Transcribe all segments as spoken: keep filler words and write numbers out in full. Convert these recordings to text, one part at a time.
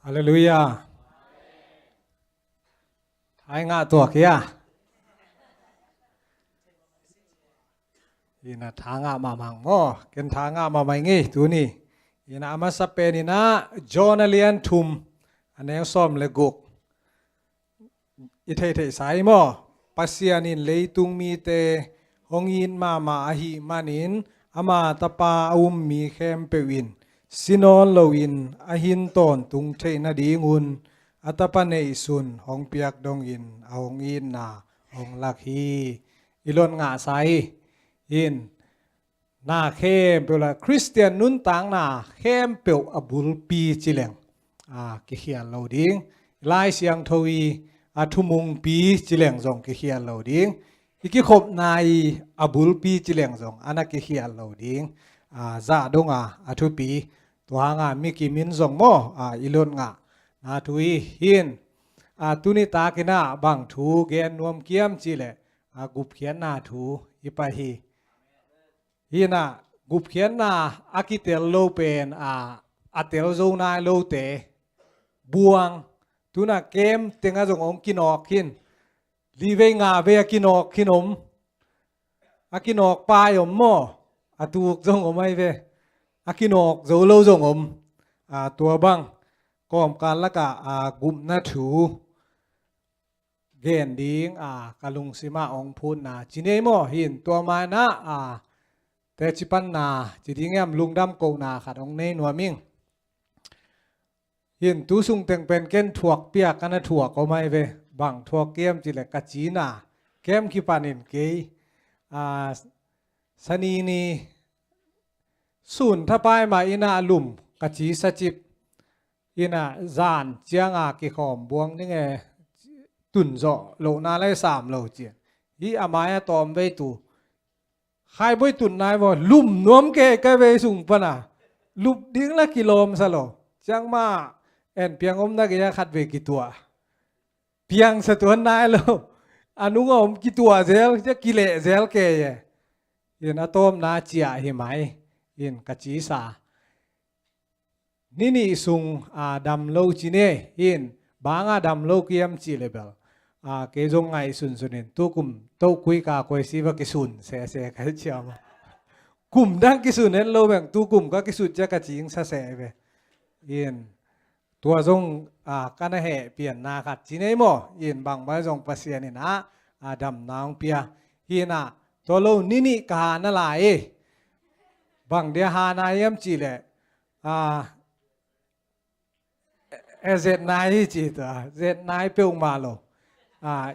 Halleluiah. Tha i ngah tuak hia? Ina, tha ngah mahmah maw? Ken tha ngah mahmah ing ei tuni. Ina, a masa pen ina John a lian thum, a neu sawm le guk. I theihtheihsa hi maw? Pasian in leitung mite hong it mahmah ahih manin ama Tapa a um mi khempeuh in si nawn loin a hin tawntung theih nadingun a Tapa neihsun hong piak dongin a hong itna hong lak hi. I lon ngahsa hi. In na khempeuh la Khristian nuntakna khempeuh a bulpi ci leng a kikhial lo ding. Lai Siangtho i a thumungpi ci leng zong kikhial lo ding. I kikhopna i a bulpi ci leng zong a na kikhial lo ding. A, zah donga a thupi. Tua hanga mi kimin zong maw, a, i lon ngah na thu i hin. A, tuni takin a bang thu gen nuam kiam ci leh, a, gupkhiatna thu i pai hi. Hi na, gupkhiatna a kitel lo pen, a, a tel zo nai lote buang. Tuna kem tenga zong hong kinawk hin. Li vei nga vei a kinawk hin om. A kinawk pai om maw? A tuk zong om ai ve. A kinawk zo lo zong om. A, tua bang kawmkal laka, a, gupna thu gen ding, a, ka lungsimah hong phutna ci nei maw? Hin tua maina, a, teci panna ci ding em, lungdam kohna khat hong nei nuam ing. Hin tu sung teng pen ken thuak piak ka na thuak om ai ve. Bang thuak kiam ci le ka cina kem kipanin kei, a, sanini sun thapai ma ina lum ka ci sacip. Ina zan cianga kikhawm buang ninge tun zawh lohna lai sam lo cia. Hi a mai a tawm vei tu. Khaiboi tun nai vaw lum nuam kei ka vei sung pana. Lup ding la kilawm sa lo. Ciang ma en piang om na kei a khat vei kituah. Piang sa tuan nai lo. A nunga om kituah zel, cia kileh zel kei e. In a tawmna cia hi mai. In ka ci sa. Ni nih sung, a, dam lo ci ne, hin, banga dam lo kiam ci le bel. A, kei zong ngaihsunsun in, tukum, tokui ka koi si va kisun, sese kai ciam. Kum dang kisun het lo beng, tukum ka kisut cia ka cing sa se ve. Hin, tua zong, a, ka na heh pianna khat ci nei maw, hin, bang bai zong Pasian in a, a, damna hong pia. Hin a, tua lo ni nih ka ha na lai e. Bang dia ha na iam ci le, a, e zet nai hi ci tua, zet nai peuhmah lo. A,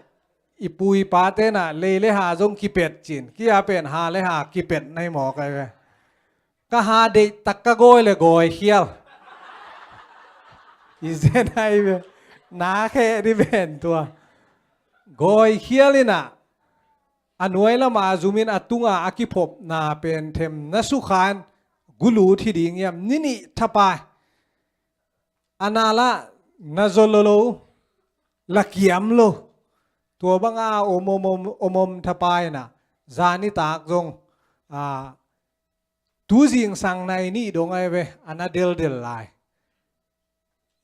i pu i pa tena lei le ha zong kipet cin, kia pen ha le ha kipet nai maw kai ve. Ka ha deih tak ka gawi le gawi khial. I zet nai ve, na khe di ven tua. Gawi khial ina, a nuai lama zumin a tunga a kiphopna pen them na sukhan gulut hi ding iam ni nih thapai. A na la na zo lo lo, la kiam lo. Tua banga om om om om om thapai na. Zani tak zong, a, tu zingsang nai nih dong ai ve, a na deldel lai.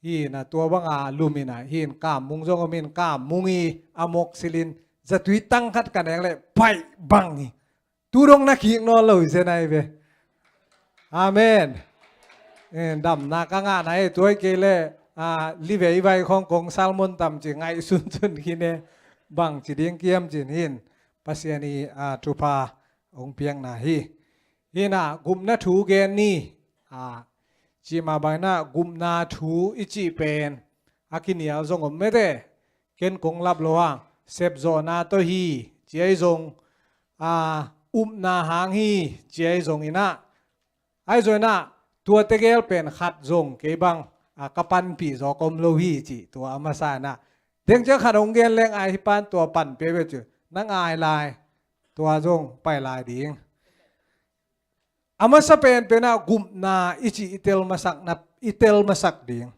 Hi na tua banga lumina, hin kam mung zong om in kam mung i a mok silin, zatui tang khat ka nek le, pai bang hi. Tu dong na khik nawn lo hi zen ai ve. Amen. Eh, damna ka ngah na e, tuai kei le, a, livei vai khong kong salmon tam ci ngaihsunsun khin e, bang ci ding kiam cin hin, Pasian i, a, thupha hong piakna hi. Hi na, gupna thu gen ni, a, ci ma bai na, gupna thu i ci pen, a kinial zong om mete, ken kong lap lo hang, sepzawhna tawh hi, ci ai zong, a, upna hang hi, ci ai zong ina. Ai zong ina, tua tegel pen khat zong kei bang, a, ka panpih zaw kom lo hi ci, tua a masa ina. Deng cia khat hong gen leng ai hi pan tua panpih ve cu, nang ai lai, tua zong pai lai ding. A masa penpen ah gupna i ci i tel masak na, i tel masak ding.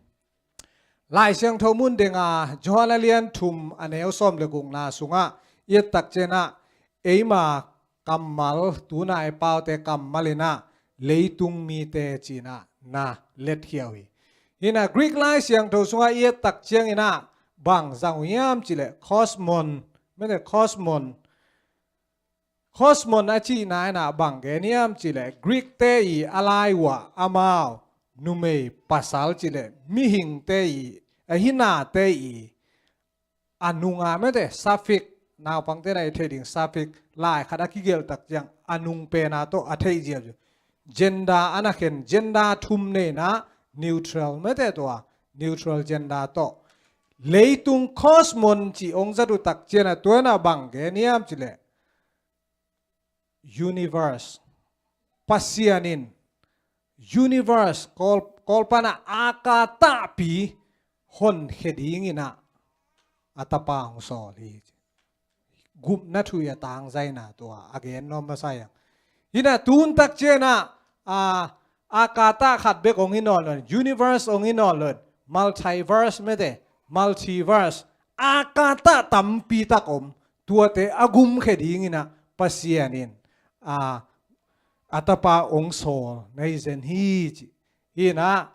Lai Siangtho mun denga Johan a lian thum a neu sawm le gukna sungah i et tak cianah eima kammal tuna e paute kammal inah leitung mite cinah na letkhia uh hi. Hi-in ah Greek Lai Siangtho sungah i et tak ciangin ah bang zang uh hiam cih leh cosmon, mete cosmon. Cosmon a cihna in ah bang gen hiam cih leh Greek-te i a lai uh ah amau numei pasal cih leh mihingte i, a hinate i a nunga mete suffix, naupangte na i theih ding suffix, lai khat a kigelh tak ciang a nung pena tawh a theih ziau. Gender a na khen, gender thum nei-in ah neutral mete tua, neutral gender tawh. Leitung cosmon cih hong zat uh tak ciangin ah tua in ah bang gen hiam cih leh universe. Pasian in universe, kawl, kawl pan ah a ka tahpi honkhia dingin ah a tapa hong sawl hi. Gupna thu i a tangzaina tua a gen nuam masa hi hang. Hi-in ah tun tak ciangin ah, a, a ka tah khat bek hong hi nawn lo, universe hong hi nawn lo, multiverse mete, multiverse, a ka tah tampi tak om, tuate a gumkhia dingin ah Pasian in, a, a tapa hong sawl na hi zen hi ci. Hi-in ah,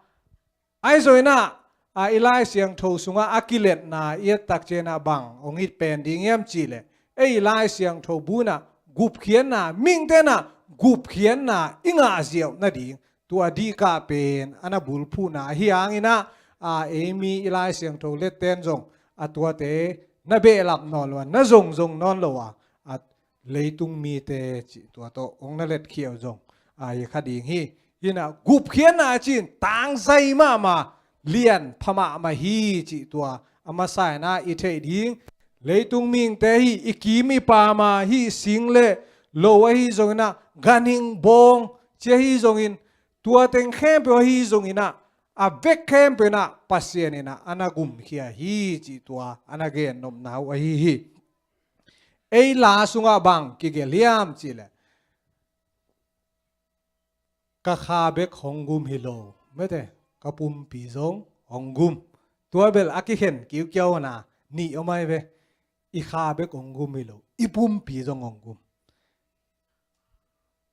ahi zongin ah, a, i Lai Siangtho sungah a kiletna i et tak ciangin ah bang hong hi pen ding hiam cih leh, ei i Lai Siangtho bu in ah gupkhiatna, mihingte in ah gupkhiatna i ngah ziau nading, tua dihkah pen a na bulphuhna ahi hangin ah, a, ei mi i Lai Siangtho letten zong a tuate na behlap nawn lo a, na zongzong nawn lo a, a, leitung mite cih tua tawh hong na letkhia uh zong a hi kha ding hi. Hi-in ah gupkhiatna cih in tangzai mahmah, lian pha mahmah hi cih tua a masa-in ah i theih ding. Leitung mihingte hi, i kim i pam a hi, sing le lo ahi zongin ah, ganhing bawng ci ahi zongin, tua teng khempeuh ahi zongin ah, a vek khempeuh in ah Pasian in ah a na gumkhia hi cih tua a na gennopna uh ahi hi. Ei la sungah bang kigelh hiam cih leh, ka kha bek hong gum hi lo, mete, ka pumpi zong hong gum. Tua bel a kikhen kiukiau na nih om ahi ve. I kha bek hong gum hi lo, i pumpi zong hong gum.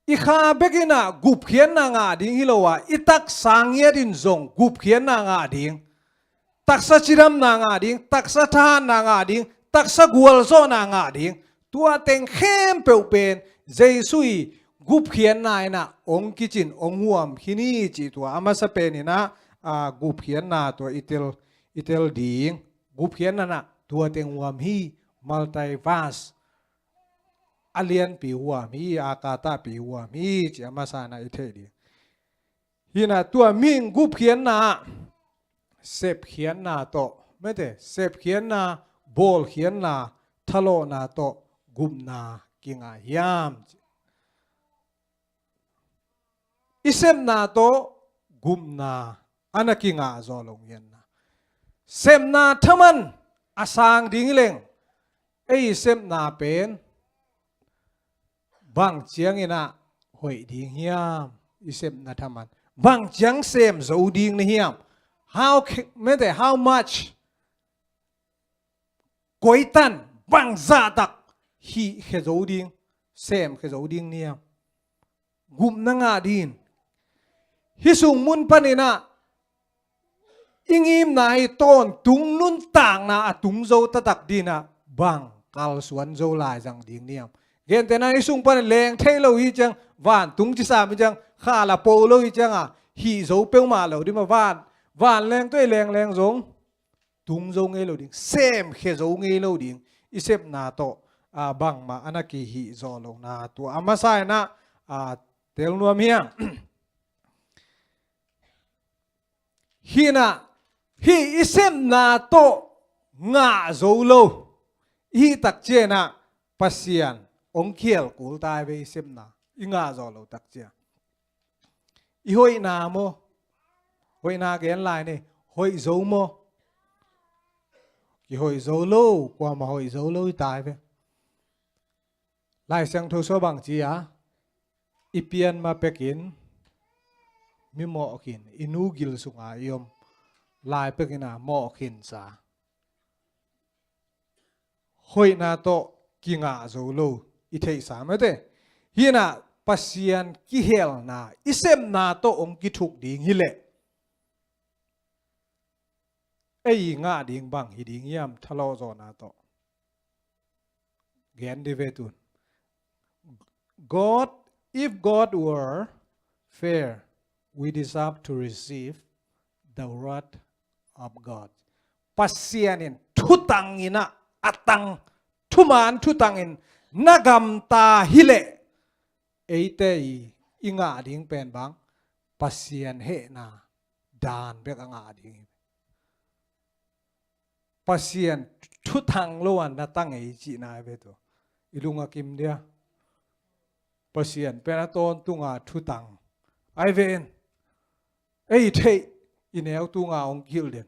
I kha bek in ah gupkhiatna ngah ding hi lo a, i taksa ngiat in zong gupkhiatna ngah ding, taksa cidamna ngah ding, taksa thahatna ngah ding, taksa gualzawhna ngah ding. Tua teng khempeuh pen Jesu i gupkhiatna in ah hong kicin, hong huam khin hi cih tua a masa pen in ah, a, gupkhiatna tua i tel, i tel ding. Gupkhiatna in ah tua teng huam hi, multiverse. A lianpi huam hi, a ka tahpi huam hi cih a masa-in ah i theih ding. Hi-in ah tua mihing gupkhiatna, sepkhiatna tawh, mete, sepkhiatna, bawlkhiatna, thalawhna tawh gupna kingah hiam? I sepna tawh gupna a na kingah zaw lo ngiatna. Sepna thaman a sang ding leng, ei i sepna pen bang ciangin ah hoih ding hiam? I sepna thaman bang ciang sem zo ding na hiam? How, mete, how much, koi tan, bang zahtak hih khia zo ding, sem khia zo ding na hiam? Gupna ngah ding. Hih sung mun panin ah i ngimna i tawntung nuntakna a tung zo taktak ding ah bang kalsuan zo lai zang ding na hiam? Gentehna, hih sung panin leng thei lo hi ciang, vantung ci sam hi ciang, kha la po lo hi ciang a, hih zo peuhmah lo ding mah, van, vanleng tawh i lengleng zong tung zo ngei lo ding, sem khia zo ngei lo ding. I sepna tawh, a, bangmah a na kihih zaw lohna tua a masa-in ah, a, tel nuam hi hang. Hi-in ah, hih i sepna tawh ngah zo lo i hih tak ciangin ah Pasian hong khial kul ta hi ve. I sepna i ngah zo lo tak ciang, i hoihna maw? Hoihna gen lai ni. Hoih zo maw? Kihoih zo lo, kuamah hoih zo lo hi ta hi ve. Lai Siangtho sung bang ci a, i pian ma pekin mi mawh khin, i nu gil sunga i om lai pekin a mawh khinsa. Hoihna tawh kingah zo lo i theihsa mete. Hi-in ah Pasian kihelna i sepna tawh hong kithuk ding hi leh, Ei i ngah ding bang hi ding hiam, thalawh zawhna tawh? Gen di ve tun. God, if God were fair, we deserve to receive the wrath of God. Pasian in thutang in ah, a tang, thuman thutang in na gamta hileh, eite i, i ngah ding pen bang, Pasian hehna dan bek a ngah ding hi. Pasian thutang lo a na tang ei cihna hi ve tu. I lung a kim dia. Pasian pen a tawntunga thutang. Ai ve in. Ei theih, i neu tunga hong kihilh den.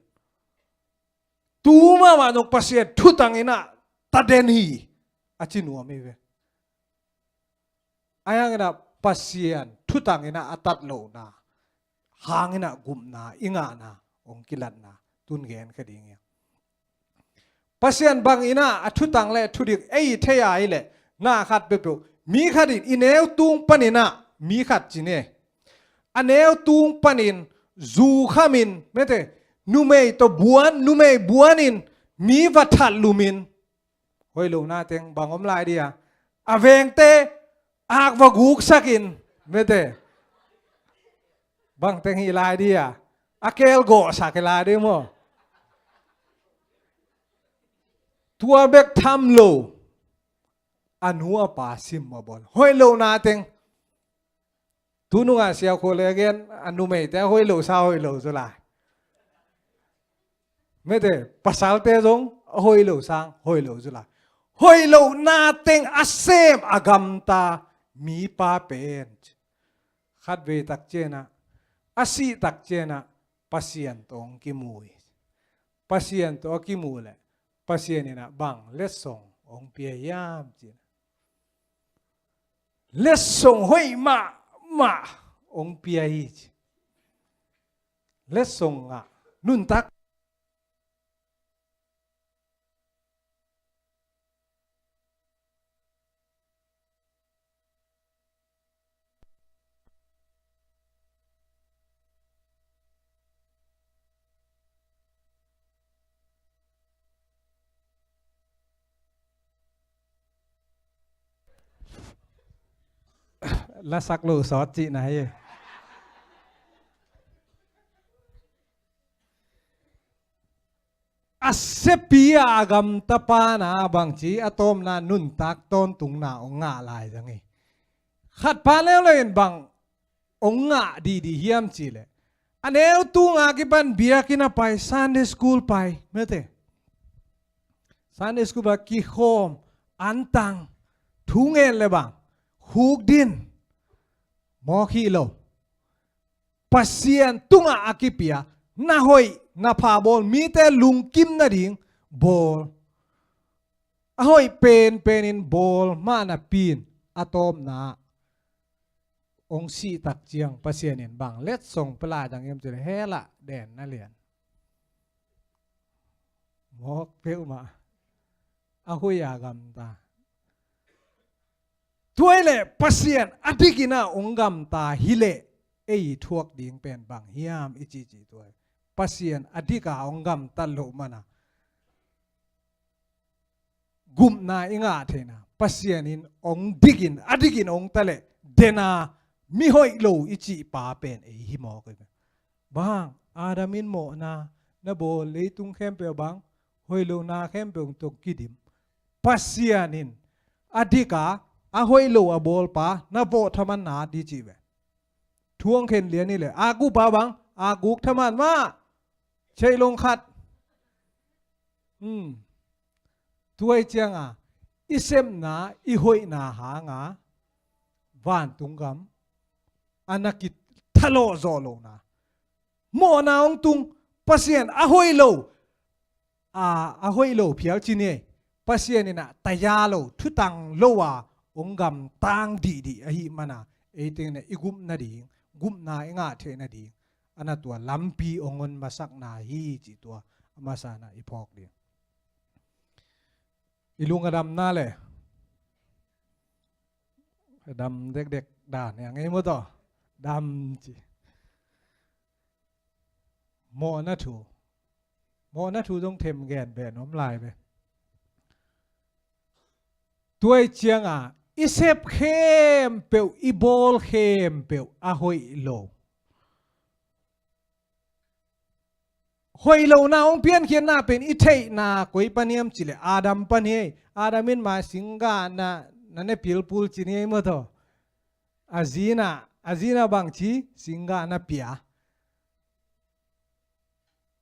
Tu mahmah zong Pasian thutang in ah ta den hi, a ci nuam hi ve. Ahi hangin ah Pasian thutang in ah a tat lohna hangin ah gupna i ngahna hong kilatna tun gen kha ding hi. Pasian bang in ah a thutang le thudik ei thei a hileh, na khat peuhpeuh, mi khat in i neu tung panin ah, mi khat ci ni, a neu tung panin zu khamin, mete, numei tawh buan, numei buanin mi va that lumin, hoih lohna teng bang om lai dia? A vengte ak va guksakin, mete, bang teng hi lai dia? A kelgawhsak hi lai dia maw? Tua bek tham lo, a nu a pa sim a bawl, hoih lohna teng. Tunung a siakhua le gen, a numeite a hoih lo sa hoih lo zaw lai. Mete, pasalte zong a hoih lo sang hoih lo zaw lai. Hoih lohna teng a sem a gamta mipa pen, khatvei tak ciangin ah, a sih tak ciangin ah, Pasian tawh hong kimu hi. Pasian tawh a kimu leh, Pasian in ah bang letsong hong pia hiam cih leh, letsong hoih mahmah hong pia hi ci. Letsong ah nuntak. Lasak lo sawt cihna hi. A siapi a gamta pa na bangci a tawpna nuntak tawntungna hong ngah lai zang hi. Khat pa leuleu in bang hong ngah dihdih hiam cih leh, a neu tunga kipan biakinn a pai, Sunday school pai, mete, Sunday school pai, kikhawm, antang, thu ngen le bang, khukdin, mawk hi lo. Pasian tungah a kipia, na hoih na pha bawl, mite lungkim nading bawl, a hoih penpenin bawl mah napi in, a tawpna hong sih tak ciang Pasian in bang letsong pia lai dang hiam cih leh, hell ah denna lian. Mawk peuhmah. A hoih a gamta. Tua hileh Pasian a dikin ah hong gamta hileh, ei thuak ding pen bang hiam i cihcih tua hi. Pasian a dik a hong gamta loh mana gupna i ngah theihna, Pasian in hong dikin, a dikin hong ta leh, den a, mi hoih lo i cih pa pen ei hi mawk hi. Bang, Adam in mawhna na bawl, leitung khempeuh bang, hoih lohna khempeuh tawh kidim. Pasian in a dik a, a hoih lo a bawl pa na vawh thaman na di cih ve. Thu hong khen lian hi leh, a guk pa bang, a guk thaman mah, cheilong khat. Hmm. Tua hi ciang a, i sepna, i hoihna hang a, vantung gam a na kithalawh zawh lohna, mawhna hong tung, Pasian a hoih lo, a, a hoih lo phial ci ni, Pasian in ah taya lo, thutang lo a hong gamtang dihdih ahih mana, ei teng in ah i gupna ding, gupna i ngah theihna ding, a na tua lampi hong hon masakna hi cih tua a masa in ah i phawk ding. I lung a damna le, a dam dekdek dan hi a ngei maw taw? Dam ci. Mawhna thu. Mawhna thu zong them gen beh nuam lai ve. Tua ahih ciangin i sep khempeuh, i bawl khempeuh a hoih lo. Hoih lohna hong piankhiatna pen i theihna koi pan hiam cih leh Adam pan hi. Adam in mah singgah na, na ne pilpul ci ni ei maw taw. A zi in ah, a zi in ah bang ci, singgah na pia.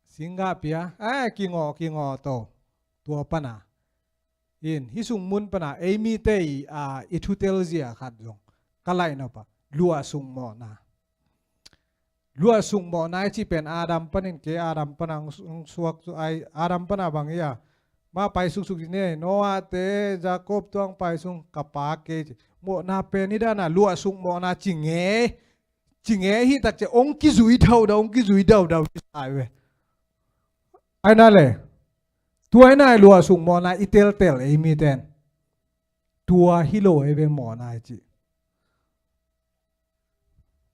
Singgah pia, eh, kingawh, kingawh taw. Tua pan a. In, hih sung mun pan a, ei mite i, a, i thutel zia khat zong ka laih nop a, luahsuk mawhna. Luahsuk mawhna i cih pen Adam panin, kei Adam pan a hong, hong suak, ai, Adam pan a bang hi a. Mah pai suksuk ci ni ei, Noah te, Jacob tuang pai sung, ka pa kei ci. Mawhna pen hi dan a, luahsuk mawhna ci ngei. Ci ngei hi tak ciang, hong kizui daudau, hong kizui daudau hi sa ei ve. Ai na le. Tua hi na luahsuk mawhna i teltel ei miten. Tua hi lo ei ve mawhna i cih.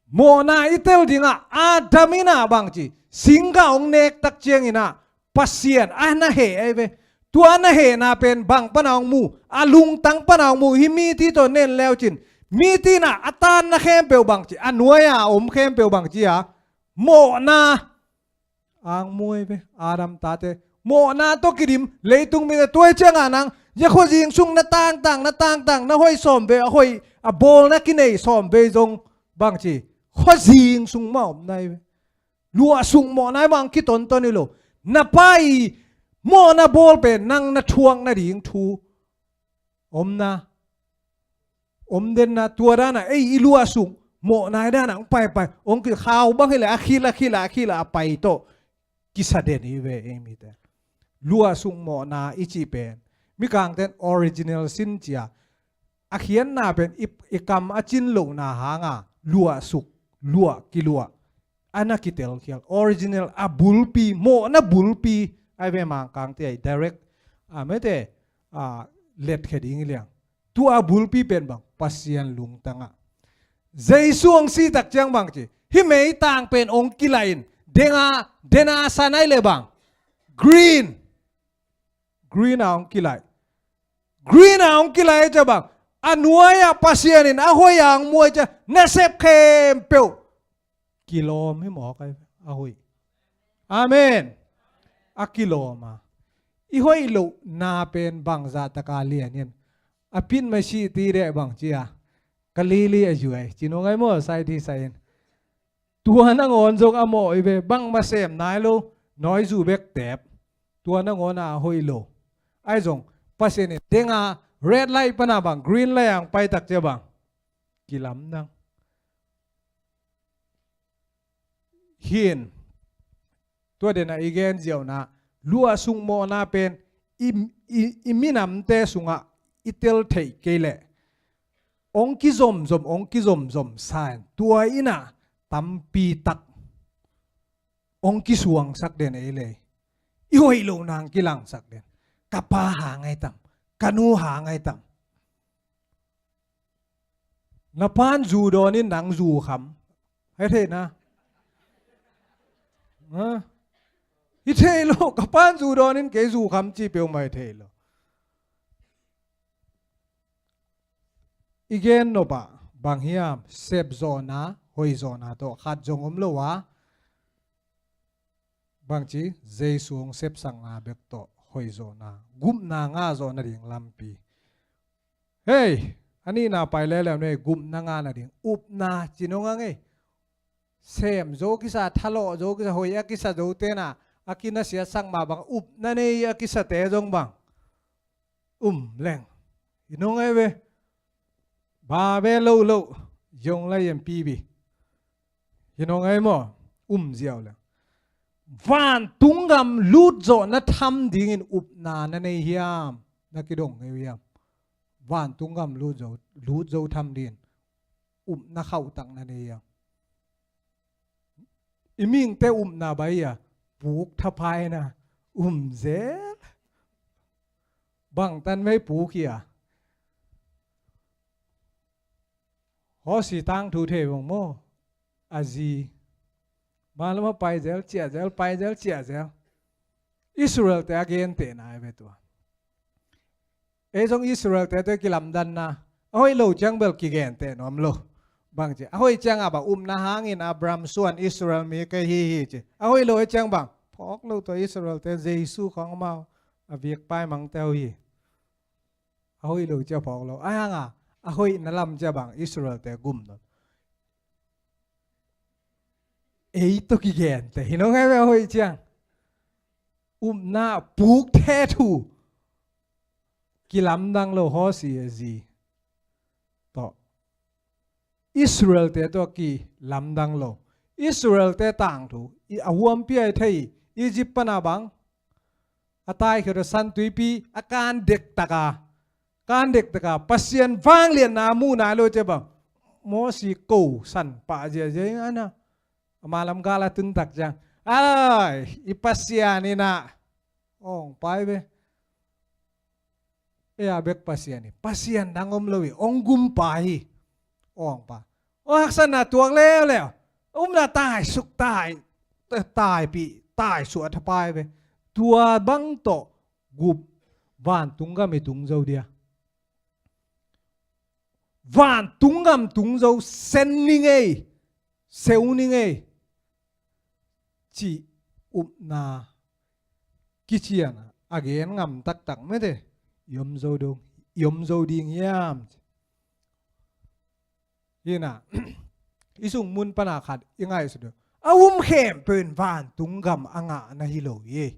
Mawhna i tel ding a, Adam in ah bang ci, singgah hong nek tak ciangin ah, Pasian a na heh ei ve. Tua na hehna pen bang pan a hong mu, a lungtang pan a hong mu, hih mite tawh nen le uh cin. Mite in ah, a tanna khempeuh bang ci, a nuai a om khempeuh bang ci a, mawhna a hong mu ei ve, Adam tate. Mawhna tawh kidim, leitung mite tua ahih ciangin nang, ya khuazing sung na tangtang, na tangtang, na hoih sawm vei, a hoih, a bawl na kinei sawm vei zong bang ci, khuazing sung mah om na hi ve. Luahsuk mawhna i mah hong kitonton hi lo. Na pa i mawhna bawl pen nang na thuak nading thu om na. Om den na, tua dan a, ei, i luahsuk mawhna i dan a, hong paipai, hong ki khau bang hi leh, a khil, a khil, a khil, a pai tawh kisa den hi ve ei mite. Luahsuk mawhna i cih pen, Mikangten original sin ci a, a khiatna pen i, i kam a cin lohna hang a, luahsuk, luah, kiluah. A na kitelkhial, original, a bulpi, mawhna bulpi, ai ve Mangkangte ai, direct, a mete, a, letkhia ding hi liang. Tua a bulpi pen bang, Pasian lungtang a. Jesu hong si tak ciang bang ci, hih meitang pen hong kilaih in, denga, dena san ai le bang, green. Green a hong kilaih. Green a hong kilaih ciang bang, a nuai ah Pasian in a hoih a hong mu ei ciang, na sep khempeuh kilawm hi mawk ai, a hoih. Amen. A kilawm a. I hoih lohna pen bangzah tak a lian hiam. A pit ma sih ti deh bang ci a, ka lili a zuai ci nung ai maw, sai ti sai in. Tua nangawn zong a mawh hi ve, bangmah sem nai lo, nawi zu bek tep. Tua nangawn a hoih lo. Ai zong, Pasian in denga red light pan a bang, green light a hong pai tak ciang bang, kilam nang. Hi in, tua den a i gen ziau na, luahsuk mawhna pen i, i, i minamte sungah i tel theih kei leh, hong kizomzom, hong kizomzom sa in, tua in ah tampi tak hong kisuangsak den ei le. I hoih lohna hong kilangsak den. Ka pa hang ai tam, ka nu hang ai tam. Na pa'n zu dawn in nang zu kham. Hi thei na. Ha? Hi thei lo, ka pa'n zu dawn in kei zu kham ci peuhmah hi thei lo. I gen nop ah bang hiam, sepzawhna, hoihzawhna tawh khat zong om lo a. Bangci, Jesu hong sepsakna bek tawh hoihzawhna, gupna ngahzawh nading lampi. Hei, a nihna pai leuleu ni, gupna ngah nading, upna ci nong a ngei. Sem zo kisa, thalawh zo kisa, hoih a kisa zo tena, a kinasiatsak mah bang, upna nei a kisate zong bang um leng. Hi nong ei ve. Ba ve lo lo. Zong la yem pi bi. Hi nong ei maw. Um ziau leng. Vantung gam lut zawh na tham dingin upna na nei hiam? Na kidong ngei hiam? Vantung gam lut zo, lut zo tham dingin upna khauh tak na nei hiam? I mihingte upna bai a, puk thapai na, um zel. Bangtan mei puk hi a. Hawsi tangthu thei vong maw. A zi. Malama pai zel, ciah zel, pai zel, ciah zel. Israel-te a gentehna hi ve tua. Ei zong Israel-te tawh kilamdanna a hoih lo ciang bel kigenteh nuam lo. Bang ci a hoih ciangah bang upna hangin Abraham suan Israel mi kei hi hi ci. A hoih lo ciang bang phawk lo tua Israel-te Jesu khawng amau a biakpa i mangte uh hi. A hoih lo ciang phawk lo a hanga a hoihna lam ciang bang Israel-te gum nawn. Ei tawh kigenteh hi nawn ngai ve a hoih ciang. Upna puk the thu kilamdang lo Hosea zi tawh Israel-te tawh kilamdang lo. Israel-te tangthu a huampi a i thei Egypt pana bang a taikhia tawh San Tuipi a kan dektaka kan dektaka Pasian vangliatna muh nai lo ciang bang Mosi ko san pah ziazia in ana a malam gal a tuntak ciang ai i Pasian inah awng pai ve. Ei a bek Pasian hi Pasian dang om lo hi ong gumpa hi. Awng pa ong haksatna tuak leuleu. Umna taisuk tai taipih taisuah thapai ve. Tua bang tawh gup vantung gam i tung zo dia. Vantung gam tung zo sen ni ngei seu ni ngei. Cih upna kician a gen ngam taktak mete i om zo ding i om zo ding hiam? Hinah i sung mun pana khat i ngaihsut ding a um khempeuh in vantung gam a ngah na hi lo hi.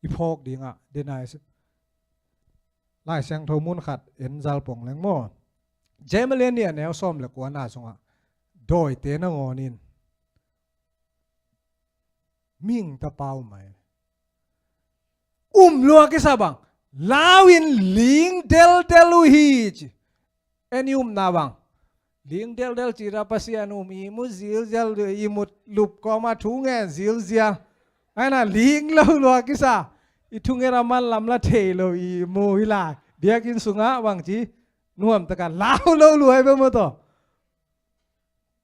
I phawk dingah denai Lai Siangtho mun khat en zal pong leng maw? Jeremiah nih a neu sawm le kuana sungah dawite nangawnin ming tapa um mai. Um lua kisa bang lau in ling deldel uh hi ci. En i upna bang ling deldel cita Pasian um i mu zilzial i mu lup kawma thu ngen zilzial. Aina ling lo lua kisa i thunget a man lam la thei lo i mu hi lai biakinn sungah bang ci nuam taka lau lo lua i bia mu tawh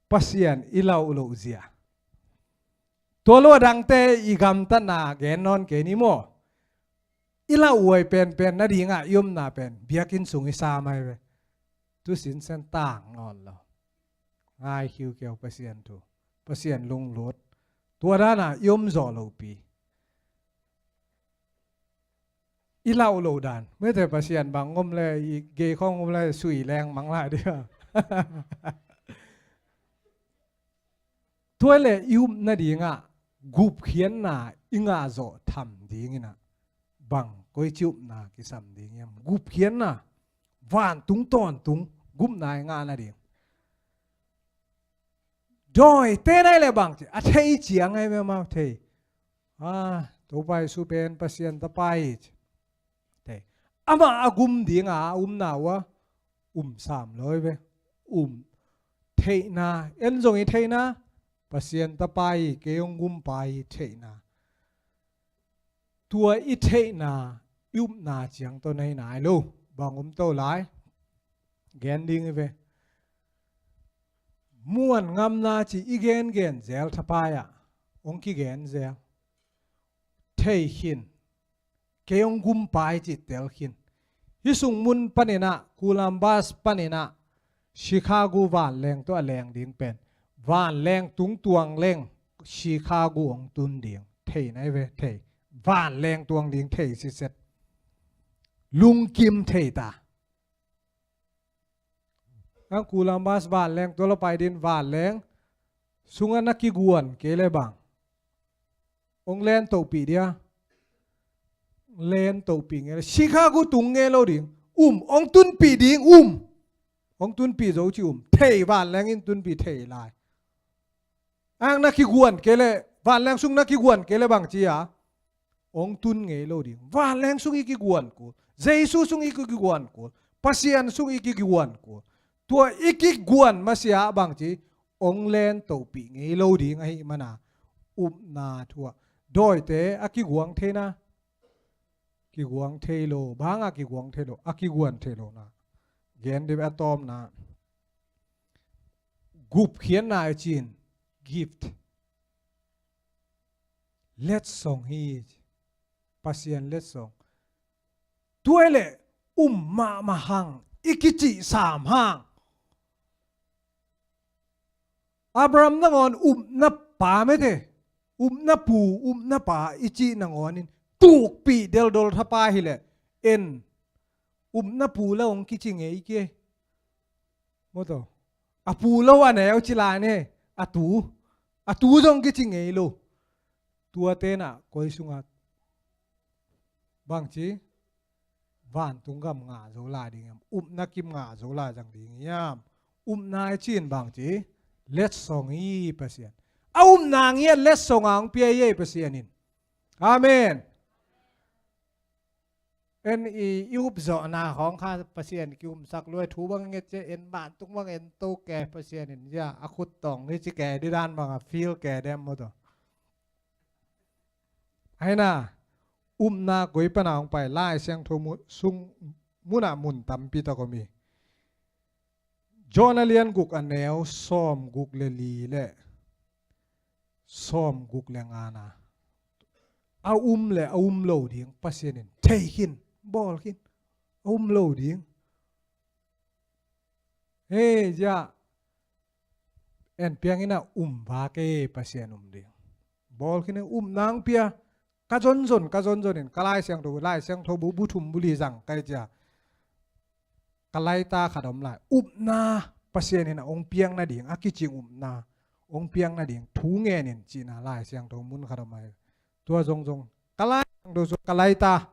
Pasian i lauh loh zia. Tua lo a dangte i gamtatna gen nawn kei ni maw? I lauhuai penpen nadingah i omna pen biakinn sung i sa mai ve. Tusin sen tang nawn lo. Ngai khiukheu Pasian thu Pasian lunglut. Tua dana i om zawh lopi. I lauh loh dan mete Pasian bang om le i gei khawng om le sui leng mang lai dia. Tua le i upna dingah gupkhiatna i ngah zawh tham dinginah bang koici upna kisam ding hiam? Gupkhiatna vantung tawntung gupna i ngahna ding. Dawite nai le bang ci a thei ciang ngai mema thei. A Topa Jesu pen Pasian tapa hi ci. Thei amah a gum dinga a umna uh a um sam lo hi ve. Um theihna en zong i theihna Pasian tapa hi kei hong gumpa hi theihna. Tua i theihna i upna ciang tawh na hi nai lo. Bang om to lai gen ding hi ve. Muan ngamna ci i gengen zel thapai ah hong kigen zel. Thei khin kei hong gumpa hi ci tel khin. Hi sung mun paninah Columbus paninah Chicago vanleng tawh a leng ding pen vanleng tungtuang leng Chicago hong tun ding. Thei nai ve thei. Vanleng tuang ding thei siset. Lungkim thei ta. Ang Columbus vanleng tua lo pai din vanleng sunga na kiguan kei le bang hong len tohpih dia. Len tohpih ngei le Chicago tung ngei lo ding. Um hong tunpih ding um. Hong tunpih zo ci um thei vanleng in tunpih thei lai. Ang na kiguan kei le vanleng sung na kiguan kei le bang ci a hong tun ngei lo ding. Vanleng sung i kiguan kul Jesu sung i kiguan kul Pasian sung i kiguan kul. Tua i kiguan masiah bang ci hong len tohpih ngei lo ding ahi mana. Upna thu ah dawite a kiguang theina kiguang thei lo banga kiguang thei lo a kiguan thei lo na. Gen dip a tawmna gupkhiatna i cin gift. letsong hi. Pasian letsong. Tua ahih leh um mahmah hang, i kicih sam hang. Abraham nangawn upna pa mete, upna pu, upna pa i cih nangawnin tukpih deldol thapa hileh, en, upna pu lo hong kici ngei kei. Maw taw. A pu lo a neu ci lai ne, a tu. A tu zong kici ngei lo. Tua tenah koi sungah bangci, vantung gam ngah zo lai ding hiam? Upna kim ngah zo lai zang ding hiam? Upna i cin bangci, letsong hi Pasian. A upna ngiat letsong a hong pia hi ei Pasian in. Amen. En i, i upzawhna khawng kha Pasian ki-umsak luai thu bang nget cia en vantung bang en to ke Pasian in zia a khut tawng hi ci ke didan bang a feel ke dem maw taw. Aina, upna koi pana hong pai Lai Siangtho mu-, sung munah mun tampi tak om hi. John a lian guk a neu sawm guk le li le sawm guk le ngana. A um le a um lo ding Pasian in thei khin, bawl khin. A um lo ding. Hei, zia en piang ina um va kei Pasian um ding. Bawl khin um nang pia. Ka zonzon, ka zonzon in, ka Lai Siangtho, Lai Siangtho bu, bu thum bu li zang kai cia. Ka laita khat om lai. Upna, Pasian in a hong piang nading, a kicing upna hong piang nading thu ngen in cihna Lai Siangtho mun khat om ai. Tua zongzong ka Lai Siangtho zong ka laita,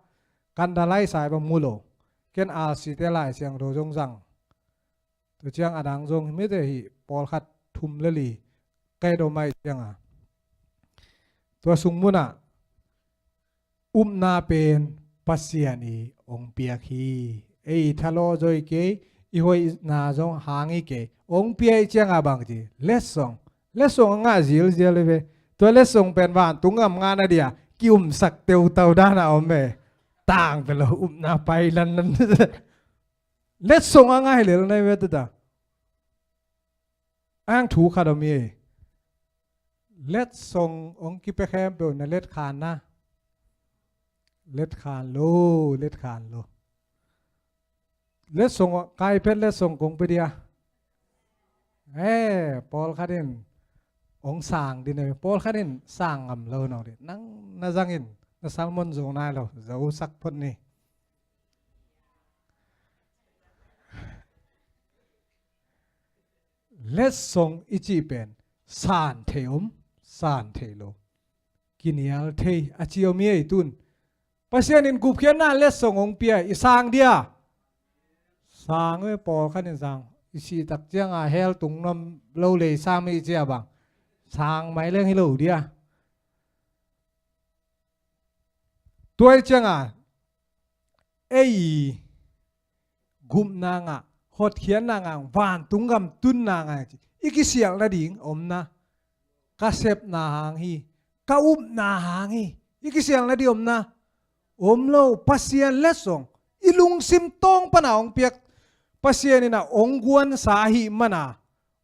kan da laisai bang mu lo. Ken alsite Lai Siangtho zong zang. Tua ciang a dang zong hi mite hi pawlkhat thum le li kai do mai cianga. Tua sung munah upna pen Pasian i hong piak hi. Ei thalawh zoi kei, i hoihna zong hang hi kei. Hong pia i cianga bangci, letsong. Letsong a ngah zilzial hi ve. Tua letsong pen vantung gam ngahna dia ki-umsak teutau dana om ve. Tang pe lo upna pai lanlan. Letsong a ngah hi lel nai ve tuta. Ang thu khat om hi. Letsong hong kipia khempeuh na letkhan na. Letkhan lo, letkhan lo. Letsong, kaipet letsong kong pia dia. Eh, pawlkhat in hong sang din, pawlkhat in sang ngam lo nong din. Nang na zangin na salmon zo nai lo, zo sak phot ni. Letsong i cih pen san thei om, san thei lo, kinial thei a ci om hi ei tun. Pasian in gupkhiatna letsong hong pia i sang dia. Sang ve, pawlkhat in sang i sih tak cianga hell tung nuam lo lei sam i cia bang sang mai leng hi lo dia. Tua i cianga ei gupna ngah, hotkhiatna ngah, vantung gam tunna ngah, i kisialh nading omna, ka sepna hang hi, ka upna hang hi, i kisialh nading omna om lo. Pasian letsong i lungsim tawng pana hong piak, Pasian ina hong guansa ahih mana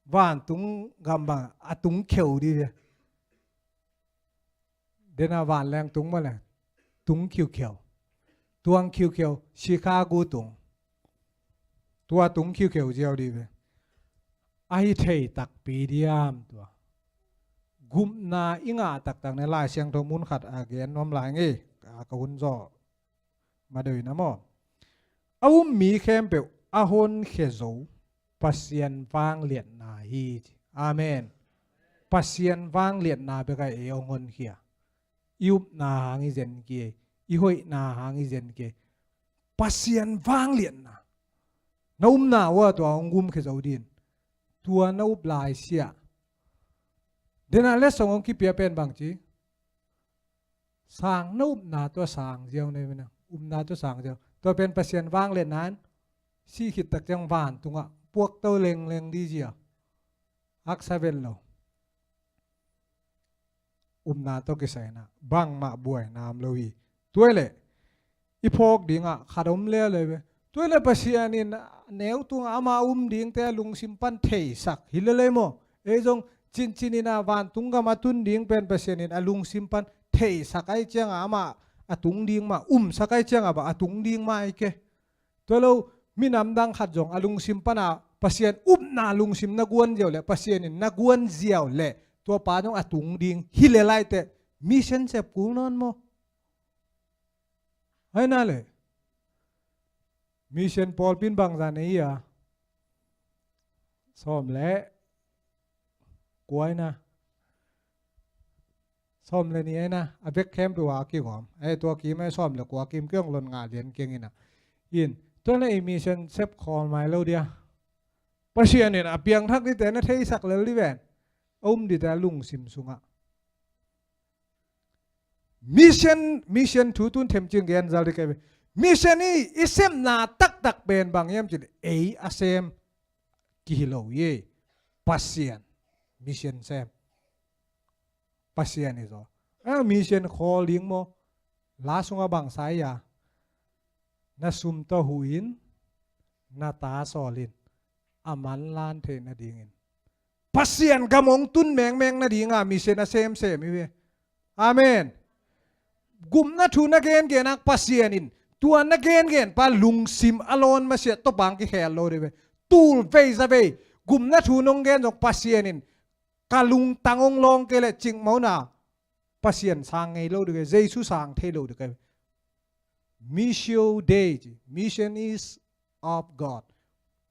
vantung gam bang a tung kheu dih ve. Dena vanleng tung mah le tung khiukheu. Tuang khiukheu, Chicago tung. Tua tung khiukheu ziau dih ve. Ahi thei takpi diam tua. Gupna i ngah taktak ne Lai Siangtho mun khat a gen nuam lai ngei, a ka hun zaw. Madawina maw? A um mi khempeuh a honkhia zo Pasian vangliatna hi ci. Amen. Pasian vangliatna bek a ei hong honkhia. I upna hang i zen kei, i hoihna hang i zen kei. Pasian vangliatna. Na upna uh a tua hong gumkhia zo din. Tua na up lai siah. Dena letsong hong kipia pen bangci. Sang na upna tua sang ziau nei mena. Upna tua sang ziau. Tua pen Pasian vangliatna in sih khit tak ciang vantungah puakto lengleng dih zia. Haksa vet lo. Upna tawh kisaina bangmah buaina om lo hi. Tua hi leh i phawk dingah khat om leuleu ve. Tua hi leh Pasian in neu tungah ama um dingte a lungsim pan theisak hi lelei maw? Ei zong cincin ina vantung gam a tun ding pen Pasian in a lungsim pan theisak ai ciangah amah a tung ding mah, umsak ai ciangah bah a tung ding mah ai ke. Tua lo, minam dang khat zong a lungsim pana Pasian upna lungsim na guan ziau leh, Pasian in na guan ziau leh, tua pa zong a tung ding hi leh laiteh, mission sep kul nawn maw? Hai na leh. Mission pawlpi in bangzah nei a? Sawm le kua ai na. Sawm le nih ai na. A bek khempeuh a kigawm. Ai tua kim ai sawm le kua kim kiong lon ngah lian kiang ina. In, tua na i mission sep khawl mai lo dia. Pasian in a piangthak dite na theisak lel di ven. A um dite a lungsim sungah. Mission, mission thu tun themcing gen zal di kai ve. Mission i, i semna taktak pen bang hiam cih leh, ei a sem kihi lo hi. Pasian. Mission sem. Pasian i zaw. A mission khawl ding maw? La sungah bang sa hi a? Na sum tawh huh in, na ta sawl in, a manlan theih nadingin. Pasian gam hong tun mengmeng nadinga mission a semsem hi ve. Amen. Gupna thu na gengen ah Pasian in tua na gengen pa lungsim a lawn masiah tawpang kikhel lo dih ve. Tul vei za vei gupna thu nong gen zong Pasian in ka lungtang hong lawng kei leh cingmona Pasian sang ngei lo dih kei, Jesu sang thei lo dih kei. Missio Dei ci. Mission is of God.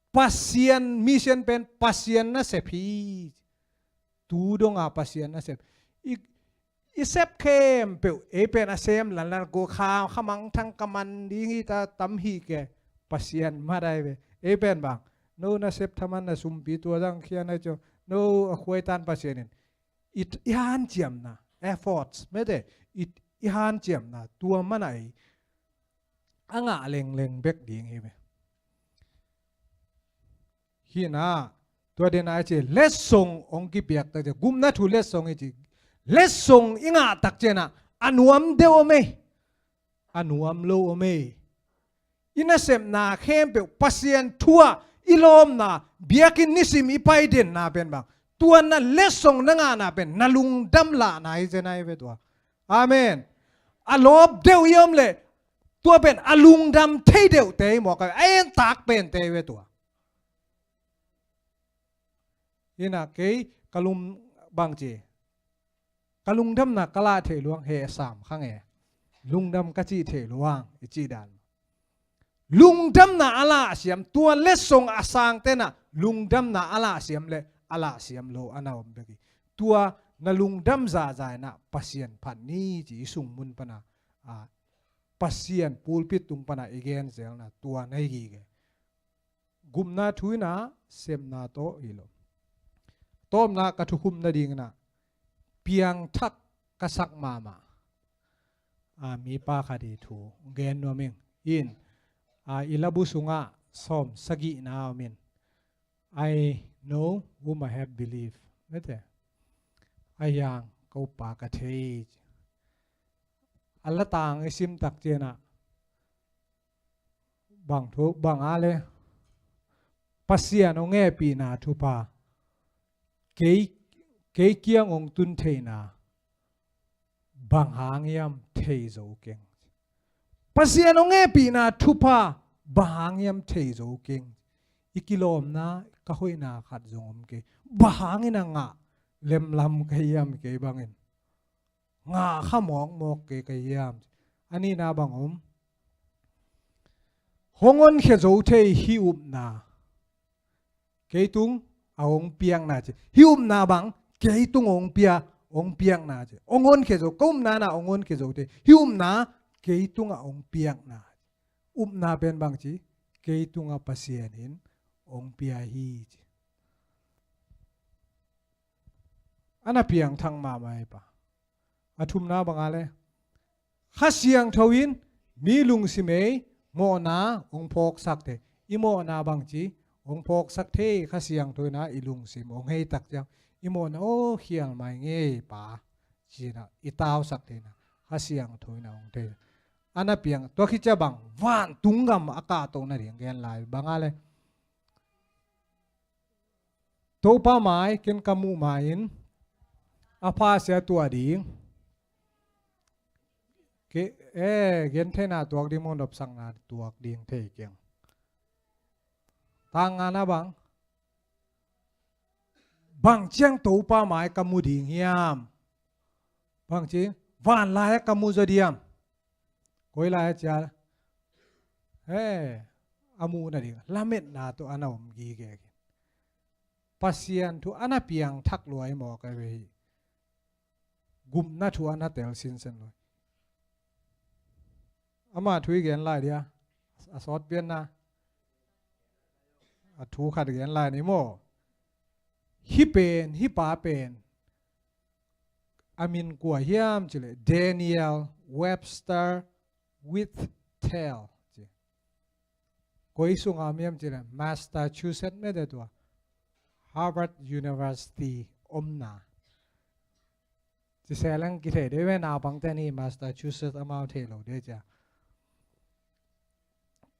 Pasian, mission pen Pasian nasep hi. Tu donga Pasian nasep. I, i sep khempeuh, ei pen a sem lanlan ko kha, kha mangthang ka man ding hi ta tam hi ke. Pasian madai ve. Ei pen bang. No nasep thaman na sumpi tua dang khian ai co. No a khuaitan Pasian in. I, i hanciamna, efforts, mete, i, i hanciamna, tua mana ei, a ngah lengleng bek ding hi ve. Hina, tua dena ai ci, letsong hong kipiak tak cian, gupna thu letsong i ci, letsong i ngah tak ciana, a nuam deuh om ei. A nuam lo om ei. I nasepna khempeuh Pasian thu-ah i lawmna, biakinn nisim i pai denna pen bang. Tua na letsong na ngahna pen na lungdam lahna hi zen ai ve tua. Amen. A lawp deuh i om leh tua pen a lungdam thei deuhte hi mawk ai ve. A entak pente hi ve tua. Ina kei ka lum bang ci. Ka lungdamna ka lah theih luang he sam kha nge. Lungdam ka cih theih luang i cih dan. Lungdamna a lah siam, tua letsong a sang tena lungdamna a lah siam le a lah siam lo a na om bek hi. Tua na lungdam zahzah ina Pasian phat ni ci i sung mun pana, a, Pasian pulpit tung pana i gen zelna tua na hi gige. Gupna thu ina sepna tawh hi lo. Tawpna ka thukhupna ding ina piangthak ka sak mahmah. A, mipa khat i thu gen nuam ing. In, a, i labu sungah sawm sagihna om in. I know whom I have believed. Mete. A hiang ka upa ka thei. A latang i sim tak ciana. Bang thu, bang a le. Pasian hong hehpihna thupha. Kei, kei kiang hong tun theihna. Bang hang hiam thei zo keng. Pasian hong hehpihna thupha. Bang hang hiam thei zo keng. I kilawmna, ka hoihna khat zong om kei. Bang hangin a ngah lemlam ka hiam kei bangin. Ngah kha mawkmawk kei ka hiam. A nihna bang om. Hong honkhia zo thei hi upna. Kei tung a hong piakna ci. Hi upna bang kei tung hong pia, hong piakna ci. Hong honkhia zo, ka upna na hong honkhia zo thei. Hi upna kei tung a hong piakna. Upna pen bang ci. Kei tung a Pasian in hong pia hi ci. A na piangthak mahmah hi pa. A thumna bang a le. Kha Siangtho in mi lungsim ei mawhna hong phawksak thei. I mawhna bang ci hong phawksak thei Kha Siangtho ina i lungsim hong hei tak ciang. I mawhna aw khial mai ngei pa. Cina i tausak theina. Kha Siangtho ina hong thei. A na piang tua khicia bang vantung gam a kahtohna ding gen lai bang a le. Topa mai, ken ka muh mai in, a phasia tuah ding. Ke, eh, gentheihna tuak ding maw, nopsakna tuak ding thei keng. Tang ngana bang. Bang ciang Topa mai ka mu ding hiam? Bang ci, van lai-ah ka mu zaw diam? Koi lai-ah cia, he, a muhna ding lametna tawh a na om gige. Pasian thu a na piangthak lua i mawk a ve hi. Gupna thu a na tel sinsen lua. Ama thu i gen lai dia. A sawt pianna. A thu khat gen lai ni maw. Hih pen, hih pa pen. A min kua hiam cileh, Daniel Webster Whitfield ci. Koi sunga om hiam cileh, Massachusetts mete tua, Harvard University omna. Ci seleng kithei deuh ve, naupangte ni Massachusetts amau thei lo de cia.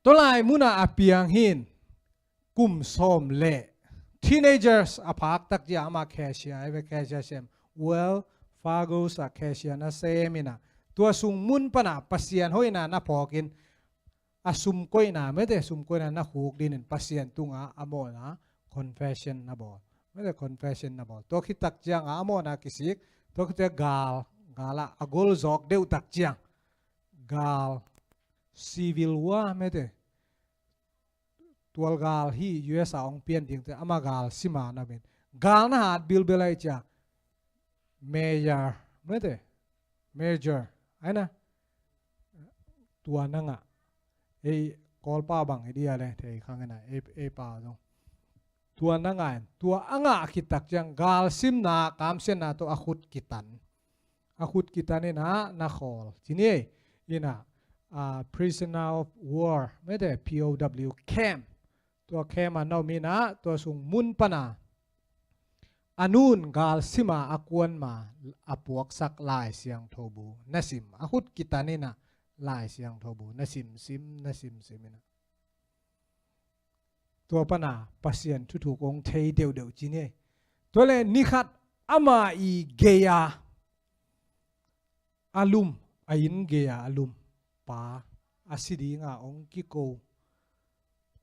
Tua lai muna a piang hin kum sawm le teenagers a phak tak cia ama cashier ai ve, cashier sem, Wells Fargo a cashier na sem ina, tua sung mun pana Pasian hoihna na phawkin a sum koihna mete, sum koihna na khuk dinin Pasian tunga a mawhna confession na bawl. Mete confession na bawl. Tua khit tak cianga a mawhna kisik, tua khit ciang gal, gala a gol zawk deuh tak ciang. Gal, civil war mete. Tual gal hi U S a hong pian ding te ama gal sima na min. Gal na hat bilbel ai cia. Major, mete. Major. Aina. Tua na ngah. Ei, Kawlpa bang i dia le, thei khang ina, ei, ei pa zong. Tua na ngah in, tua a ngah khit tak ciang, gal simna, kamsiatna tawh a khut kitan. A khut kitan ina, na khawl. Ci ni ei, ina, ah, prisoner of war, mete, P O W camp. Tua camp a na om ina, tua sung mun pana. A nun gal sima a kuanma a puaksak Lai Siangtho bu na sim. A khut kitan ina Lai Siangtho bu na sim, sim, na sim, sim ina. Tua pana Pasian thuthuk hong thei deuhdeuh ci ni ei. Tua le ni khat ama i gei a a lum, a inn gei-a a lum pa a si dinga hong kiko.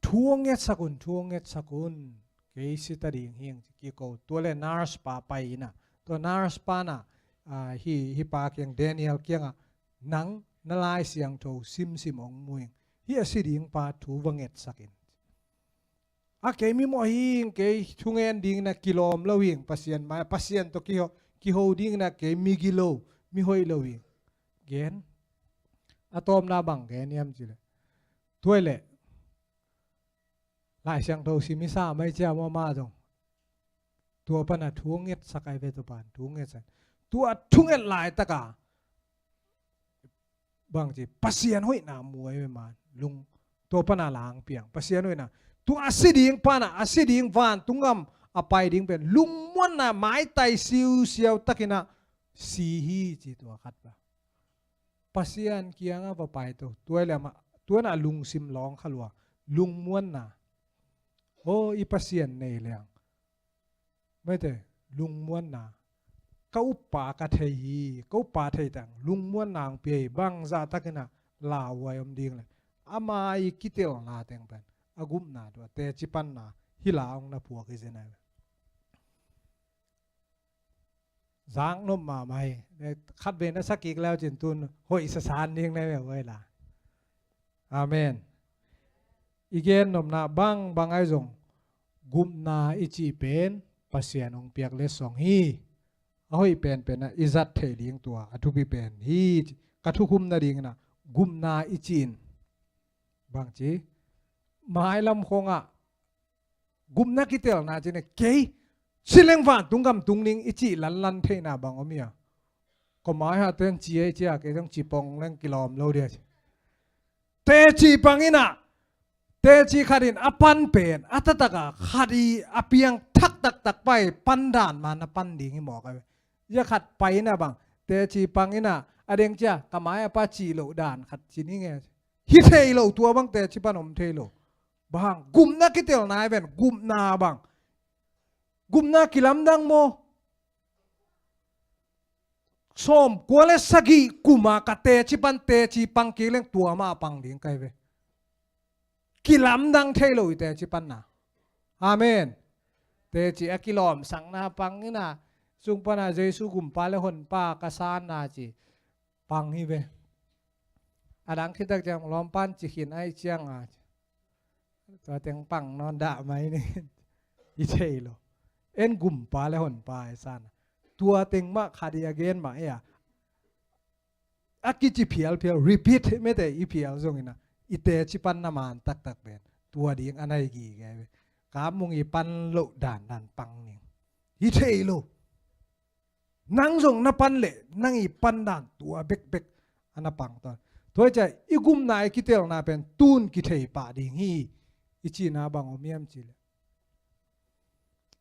Thu hong ngetsak un, thu hong ngetsak un, kei si ta ding hi ing ci kiko. Tua le nurse pa pai ina. Tua nurse pa na, ah, hi, hi pa kiang Daniel kiangah, nang na Lai Siangtho simsim hong mu ing. Hi a si ding pa thu va ngetsak in. A kei mi mawh hi ing, kei thungen ding na kilawm lo ing, Pasian mai, Pasian tawh kiho, kiho ding na kei mi gilo, mi hoih lo ing. Gen. A tawpna bang gen hiam cileh. Tuai leh. Lai Siangtho sim i sa mai cia mawh mah zong. Tua pana thu ngetsak ai ve tua pan, thu ngetsak. Tua thu nget laitaka. Bang ci, Pasian hoihna mu ai ve man. Lung, tua pana lang piang. Pasian hoihna. Tua a si ding pana, a si ding vantung gam, a pai ding pen. Lungmuanna maitai siusiau takina si hi ci tua khat ba. Pasian kianga va pai to. Tua le ama, tua na lungsim lawng kha lua. Lungmuanna. O, i Pasian nei leng. Mete, lungmuanna. Ka uppa ka thei hi, ka uppa thei tang, lungmuanna ang pia hi, bangzah takina lauhuai om ding le. Ama i kitelna teng pen. A gupna tua, teci panna, hi la ong na phuak hi zen ai. Zak nop mahmah hi. Khat vei na sa kik leu cin tun, hoih sasan ding na ve huai la. Amen. I gen nopna bang bang ai zong gupna i cih pen Pasian hong piak letsong hi. A hoih penpen a i zat theih ding tua a thupi pen hi. Ka thukhum nadingin a gupna i cih in bang ci mailam khongah gupna kitelna cih in kei cileng vantung gam tung ning i cih lanlan theihna bang om hi a. Ko mai ha ten ci ei cia kei zong ci pong leng kilawm lo dia ci. Teci pang in a, teci khat in a pan pen a taktak a khat i a piang thak taktak pai pan dan man a pan ding hi mawk a ve. Ia khat pai in a bang teci pang in a, a deng cia ka mai a pa ci lo dan khat ci ni nge. Hi thei lo tua bang teci pan om thei lo. Bang gupna kitelna i ven gupna bang. Gupna kilamdang maw. sawmkua le sagih kum a ka teci pan teci pang kik leng tua mah pang ding ka hi ve. Kilamdang thei lo i teci panna. Amen. Teci a kilawmsakna pang hi na, sung pana Jesu gumpa le honpa ka sanna ci pang hi ve. A dang khit tak ciang lawmpan ci khin ahih ciangin tua teng pang nawn dah mai ni. I thei lo. En gumpa le honpa i sanna. Tua teng mah khat i a gen mah hi a. A kici phialphial, repeat mete i phial zongin a, i teci panna man taktak pen tua ding a na hi gige ve. Kamung i pan loh dandan pang ning. I thei lo. Nang zong na pan leh nang i pan dan tua bekbek a na pang tawn. Tua hi ciah i gumna i kitelna pen tun kithei pah ding hi. I cihna bang om hiam cih leh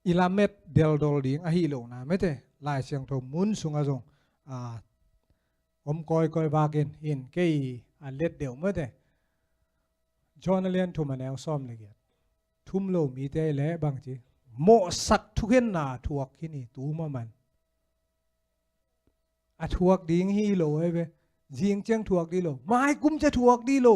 i lamet deldol ding ahi lohna mete, Lai Siangtho mun sungah zong a om kawikawi vakin, in kei a let deuh mete. John a lian thum a neu sawm le giat. Thum lo mite le bangci, mawhsak thukhenna thuak hi ni tu maman. A thuak ding hi lo ei ve. Zing ciang thuak dih lo, mai kum ciang thuak dih lo.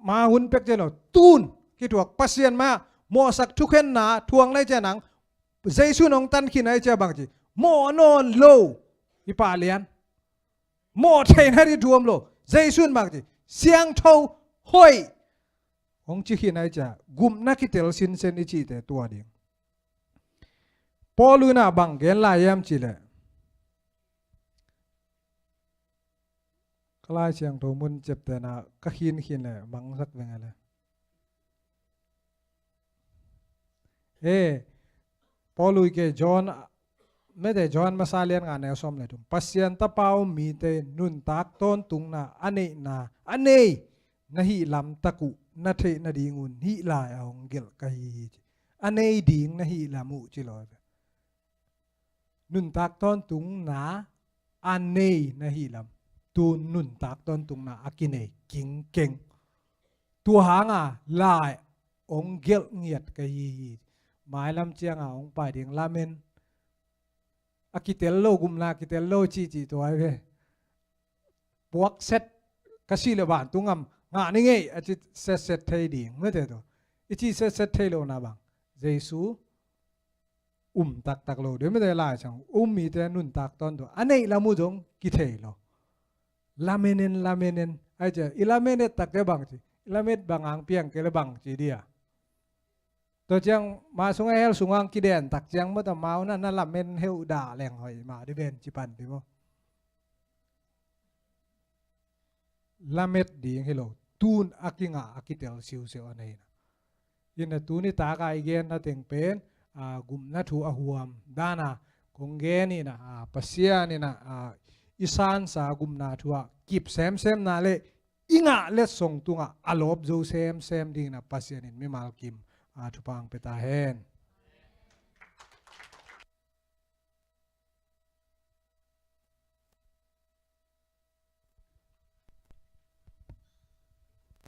Ma hun pek ciang lo, tun kithuak Pasian mah mawhsak thukhenna thuak nai ciang nang Jesu nong tan khin ai ciang bangci, mawh nawn lo. I pah lian. Mawh theihna ding thu om lo. Jesu in bangci, siangtho, hoih hong ci khin ai ciang gupna kitel sinsen i cihte tua ding. Paul in a bang gen lai hiam cih leh, ka Lai Siangtho mun ciaptehna ka khinkhin leh mangsak veng a le. E, Paul in kei John, mete John masa lian nga neu sawm le thum. Pasian tapa um mite nuntak tawntungna a neihna, a nei na hih lamtak uh na theih nadingun hih lai a hong gelh ka hi hi ci. A nei ding na hih lam uh ci lo ve. Nuntak tawntungna a nei na hih lam. Tun nuntak tawntungna a kinei kingkeng. Tua hanga lai hong gelh ngiat ka hi hi. Mailam cianga hong pai ding lamen. A kitel lo, gupna kitel lo cihcih tua hi ve. Puakset ka sih le vantung gam ngah ni ngei a ci setset thei ding mete tua. I ci setset thei lo na bang, Jesu um taktak lo ding mete lai ciang um mite nuntak tawntung a neih lam uh zong kithei lo. Lamenen, lamenen. Ai ciang i lamen et takte bangci, i lamet bang ang piang kei le bangci dia. Tua ciang ma sungah hell sungah ang kiden tak ciang mawh ta mau na na lamen heuh dah leng hoih mah di ven ci pan di maw. Lamet ding hi lo. Tun a kingah a kitel siusiu a na hi na. Ina tuni taka i genna teng pen a gupna thu a huam dana kong gen ina, a Pasian ina a i sansa gupna thu a kip semsem na le i ngah letsong tungah a lawp zo semsem dingin a Pasian in mimal kim a thupha ang pia ta hen.